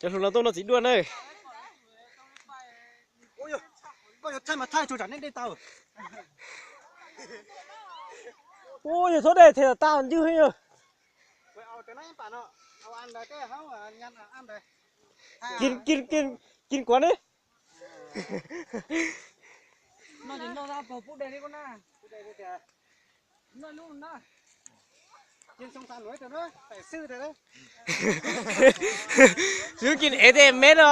Cov hluas no tuaj noj txiv duaj na. Koj yuav thaij mas thaij tsuas tsam nej dej tau. Ua yog txhob dej thiaj tas ncwg heev yog. Kin, kin, kin, kin kuav ne. Xub kin ev tej meb no.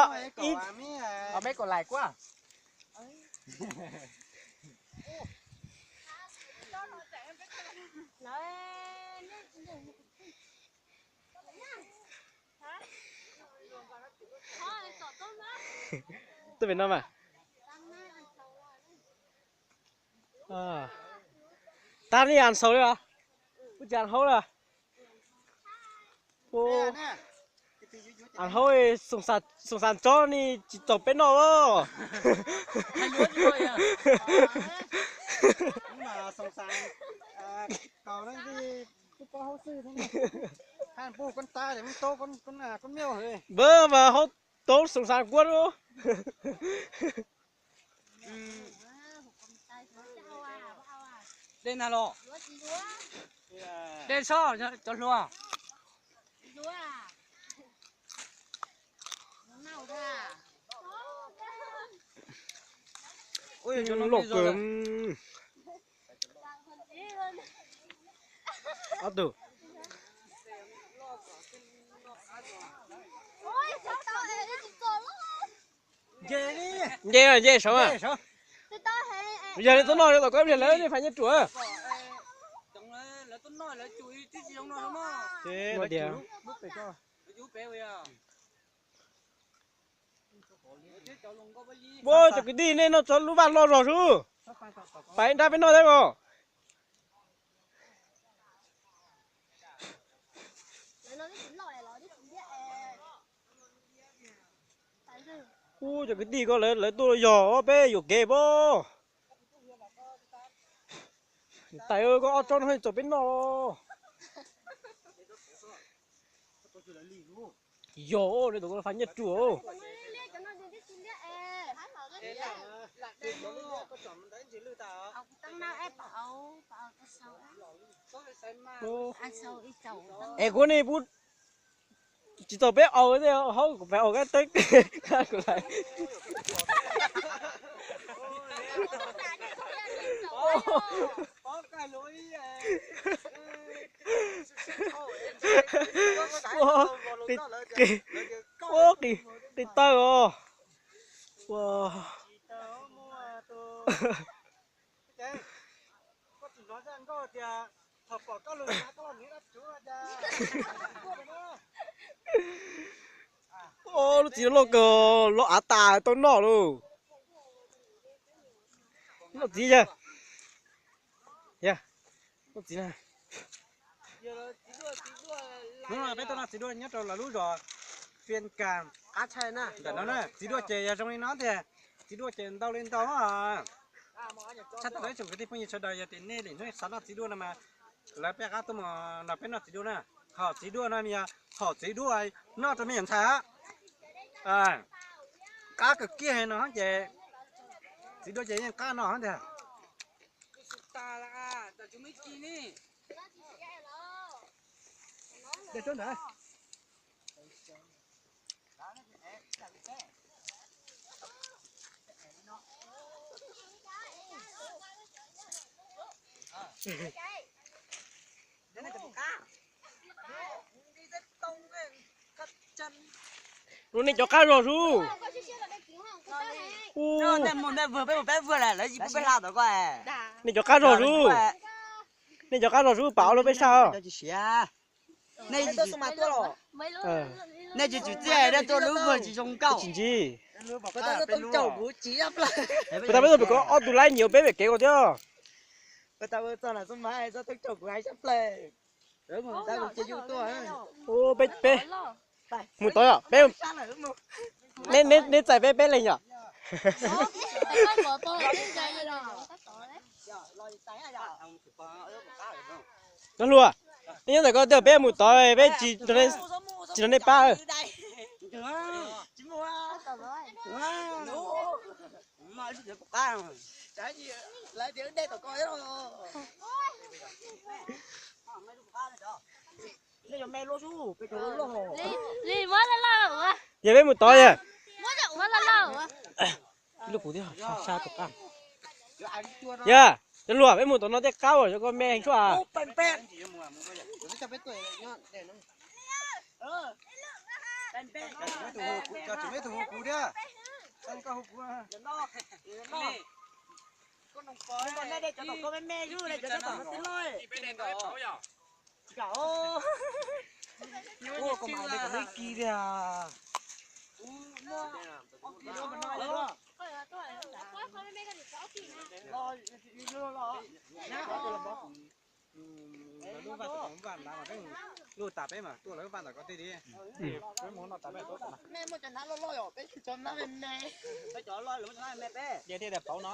Tuaj pem no mas. Tag ne, as xaus li os. Kuv tsis as haub li. As haub, xoom xas tsob ne tsis txaus peb noj os. Npawg mas haub toob xoom xas kuab lub. Dej nag los. Dej soj cov hluas. Loj kawg. Ob tug. Nce, nce saud. Yog li tuaj noj tom koj ib pliag lawv nej fais nyiaj ruam. Ua cov kwv tij, nej noj tso lub vaj loj zog sub. Pais nrab peb noj thiab os. Ua cov kwv tij ko lawv tuaj yog peb yuam kev pob. Tais, koj ob tsob no txaus peb noj. Yog, tau fais nyiaj ruam. Es kuv ne pub tsis txaus peb aus, haub kuv pais aus kab teb kuv lais. Ua qis taw os. Lub txiv loj kawg, loj av tas tau noj lauj. Noj txiv yog, noj txiv na. Hnub no peb tuaj noj txiv duaj nyob rau lawv lub zos Fias Kas qab tshaj na. Ntawm no na txiv duaj ces yog zoo li no tiag. Txiv duaj ces ntau li ntau. Tshaj tawm ib tsoom kwv tij phooj ywg sawv daws, yog tias nej lwm hnub xav noj txiv duaj no mas lawv peb qab tuaj mus nrog peb noj txiv duaj na. Hom txiv duaj no yog hom txiv duaj noj rau me nyuam ntxhais. Qab kawg kiag no ces txiv duaj ces yeej qab no tiag. Ua nej cov qab zog sub. Ua, nej cov qab zog sub. Nej cov qab zog sub, pam ob lub peb sab. Nej tsis tsim txiaj rau lub vwg tsis zoo nkauj. Tsis ntsib. Puas tas peb tug pem ko ob tug laib nyiam peb pem kev ko thiab. Peb, peb mus tod, peb, neb txais peb peb leeg yom. Cov hluas, nej nyob ntawm ko twb peb mus tod, peb tsis nrog nej pab. Yog peb mus tod yog. Ib lub kuv thiab, sa sa tus qab. Yog, cov luag, peb mus tom no tej qab uas cov ko me heev suab. Lub vaj tom, vaj nrad mas peb mus luaj tas peb mas tuaj lawv vaj ntawm ko tej li. Peb mus no tas peb tuaj. Ces thiaj tias pauv no.